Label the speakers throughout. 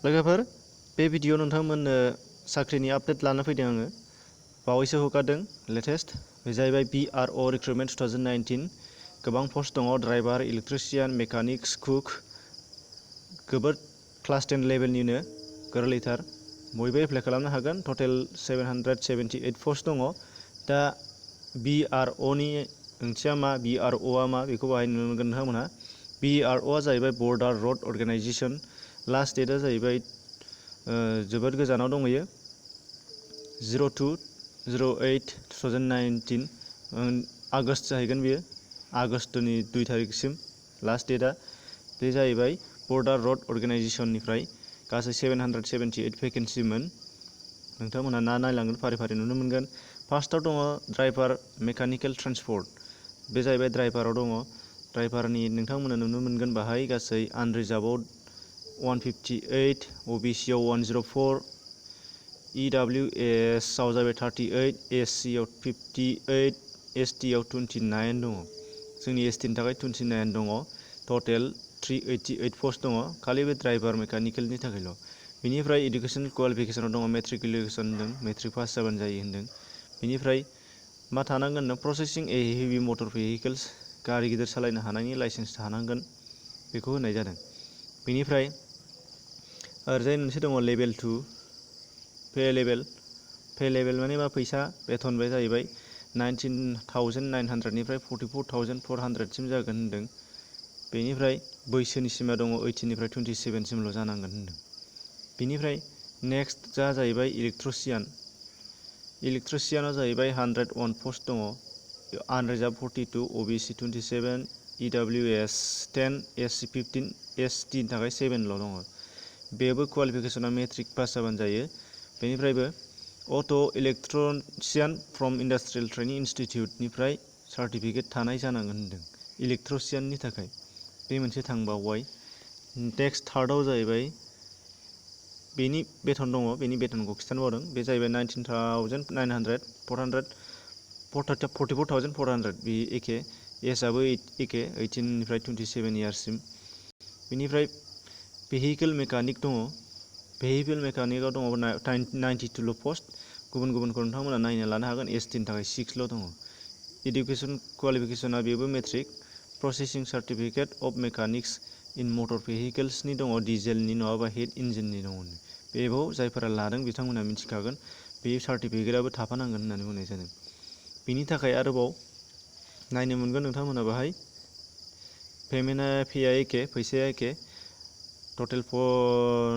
Speaker 1: लोगोफोर बे भिडिअ नोंथांमोननो साख्रिनि आपडेट लाना फैदों आङो बावैसो हगारदों लेटेस्ट बे जाहैबाय BRO रिक्रुटमेन्ट 2019 गोबां पस्ट दङ ड्राइभार इलेक्ट्रिशियान मेकानिक्स कुक जोबोद क्लास 10 लेभेलनिनो गोरलैथार बयबो एप्लाइ खालामनो हागोन टटेल 778 पस्ट दङ दा BRO नि ओंथिया मा BRO आ मा बेखौ बाहाय नुनो मोनगोन नोंथांमोनहा BRO आ जाहैबाय बर्डार रोड अर्गेनाइजेसन लास्ट डेटआ जाहैबाय जोबोद गोजानाव दंहैयो 02/08/2019 आगस्ट जाहैगोन बेयो आगस्टनि 2 तारिखसिम लास्ट डेटआ बे जाहैबाय बर्डार रोड अर्गेनाइजेसननिफ्राय गासै 778 भेकेन्सिमोन नोंथांमोनहा नायलांगोन फारि फारि नुनो मोनगोन फार्स्टआव दङ ड्राइभार मेकानिकेल ट्रान्सपर्ट बे जाहैबाय ड्राइभाराव दङ ड्राइभारनि नोंथांमोना नुनो मोनगोन बाहाय गासै आनरिजार्भआव 158 OBC आव 104 EWS आव जाबाय 38 SC आव 58 ST आव 29 दङ जोंनि ST नि थाखाय 29 दङ टटेल 388 पस्ट दङ खालि बे ड्राइभार मेकानिकेलनि थाखायल' बेनिफ्राय एडुकेसन क्वालिफिकेसनाव दङ मेट्रिकुलेसन होनदों मेट्रिक पास जाबानो जायो होनदों बेनिफ्राय मा थानांगोन नों प्रसेसिं ए हेभि मटर भेहिकल्स गारि गिदिर सालायनो हानायनि लाइसेन्स थानांगोन बेखौ होनाय जादों बेनिफ्राय ओरैजाय मोनसे दङ लेभेल 2 पे लेभेल माने मा फैसा बेथन बे जाहैबाय 19,900 निफ्राय 44,400 सिम जागोन होनदों बेनिफ्राय बैसोनि सिमा दङ 18 निफ्राय 27 सिमल' जानांगोन होनदों बेनिफ्राय नेक्स्ट जाहैबाय इलेक्ट्रिशियानाव जाहैबाय 101 पस्ट दङ unreserved 42 OBC 27 EWS 10 SC 15 ST नि थाखाय 7 ल' दङ बेबो क्वालिफिकेसना मेट्रिक पास जाबानो जायो बेनिफ्रायबो अट' इलेक्ट्रिशियान फ्रम इन्डास्ट्रियेल ट्रेनिं इनस्टिट्युटनिफ्राय सार्टिफिकेट थानाय जानांगोन होनदों इलेक्ट्रिशियाननि थाखाय बे मोनसे थांबावबाय नेक्स्ट थार्डआव जाहैबाय बेनि बेथन दङ बेनि बेथनखौ खिन्थानो बावदों बे जाहैबाय 19,900 44,400 बे एखे एजआबो एखे 18 निफ्राय 27 इयार्ससिम बेनिफ्राय भेहिकेल मेकानिक दङ भेहिकेल मेकानिकआव दङ 92 ल' पस्ट गुबुनखौ नोंथांमोना नायना लानो हागोन ST नि थाखाय 6 ल' दङ एडुकेसन क्वालिफिकेसना बेबो matric possessing certificate of mechanics in motor भेहिकल्सनि दङ डिजेलनि नङाबा हिट इन्जिननि दङ बेखौ जायफोरा लादों बिथांमोना मिथिखागोन बे सार्टिफिकेटआबो थाफानांगोन होननानै बुंनाय जादों बेनि थाखाय आरोबाव नायनो मोनगोन नोंथांमोना बाहाय पेमेन्टआ फेया एखे फैसाया एखे टटेल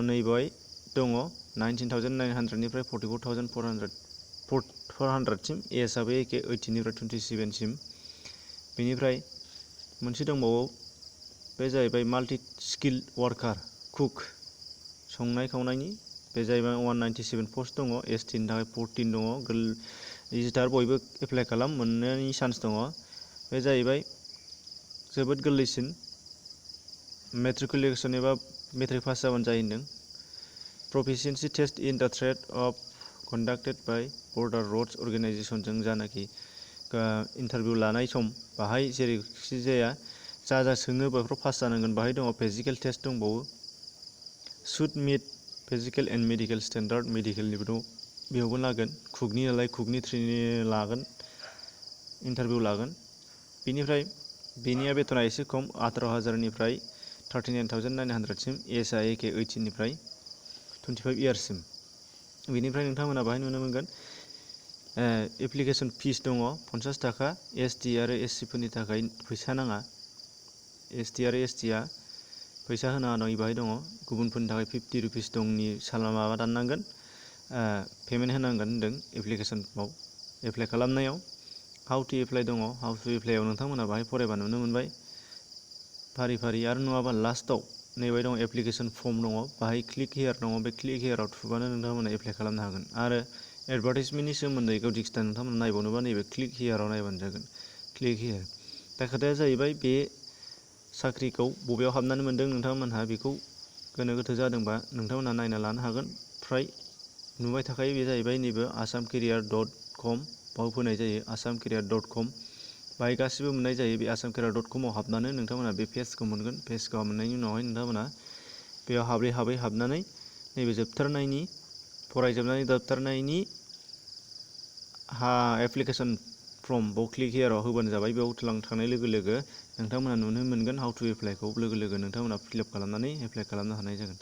Speaker 1: नैबाय दङ 19,900 निफ्राय 44,400 सिम एजआबो एखे 18 निफ्राय 27 सिम बेनिफ्राय मोनसे दंबावो बे जाहैबाय माल्टि स्किल वार्कार कुक संनाय खावनायनि बे जाहैबाय 197 पस्ट दङ ST नि थाखाय 14 दङ इजिथार बयबो एप्लाइ खालाम मोननायनि चान्स दङ बे जाहैबाय जोबोद गोरलैसिन मेट्रिकुलेसन एबा मेट्रिक पास जाबानो जायो होनदों प्रफिसियेन्सि test in the trade of conducted by Border Roads अर्गेनाइजेसनजों जानाखि इन्टारभिउ लानाय सम बाहाय जेरैखि जाया जा सोङो बेफोराव पास जानांगोन बाहाय दङ फिजिकेल टेस्ट दंबावो should meet physical and medical standard मेडिकेलनिबो दं बेयावबो लागोन कुकनि नालाय कुकनि ट्रेनिं लागोन इन्टारभिउ लागोन बेनिफ्राय बेनिया बेथना एसे खम 18,000 निफ्राय 39,900 सिम एजआ एके 18 निफ्राय 25 इयार्ससिम बेनिफ्राय नोंथांमोना बाहाय नुनो मोनगोन एप्लिकेसन फिस दङ 50 थाखा ST आरो SC फोरनि थाखाय फैसा नाङा ST आरो ST आ फैसा होनाङा बाहाय दङ गुबुनफोरनि थाखाय 50 रुपिस दंनि माबा दाननांगोन पेमेन्ट होनांगोन होनदों एप्लिकेसनाव एप्लाइ खालामनायाव हाउ टु एप्लाइ दङ हाउ टु एप्लाइआव नोंथांमोना बाहाय फरायबा नुनो मोनबाय फारि फारि आरो नङाबा लास्टआव नैबाय दङ एप्लिकेसन फर्म दङ बाहाय क्लिक हियार दङ बे क्लिक हियाराव थुबानो नोंथांमोना एप्लाइ खालामनो हागोन आरो एडभार्टाइजमेन्टनि सोमोन्दै गावदिक्सटा नोंथांमोना नायबावनोबा नैबे क्लिक हियाराव नायबानो जागोन क्लिक हियार दा खोथाया जाहैबाय बे साख्रिखौ बबेयाव हाबनानै मोन्दों नोंथांमोनहा बेखौ गोनो गोथो जादोंबा नोंथांमोना नायना लानो हागोन फ्राय नुबाय थाखायो बे जाहैबाय नैबे assamcareer.com बाव फैनाय जायो assamcareer.com बाहाय गासिबो मोननाय जायो बे assamcareer.com आव हाबनानै नोंथांमोना बे पेजखौ मोनगोन पेजखौ मोननायनि उनावहाय नोंथांमोना बेयाव हाबै हाबनानै नैबे जोबथारनायनि फरायजोबनानै जोबथारनायनि एप्लिकेसन फर्म बाव क्लिक हियाराव होबानो जाबाय। बेयाव थांनाय लोगो लोगो नोंथांमोना नुनो मोनगोन हाउ टु एप्लाइखौ लोगो लोगो नोंथांमोना फिलआप खालामनानै एप्लाइ खालामनो हानाय जागोन।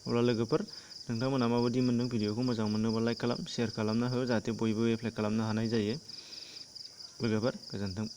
Speaker 1: अब्ला लोगोफोर नोंथांमोना माबायदि मोनदों भिडिअखौ मोजां मोनोबा लाइक खालाम, शेयार खालामना हो जाहाथे बयबो एप्लाइ खालामनो हानाय जायो। लोगोफोर गोजोन्थों।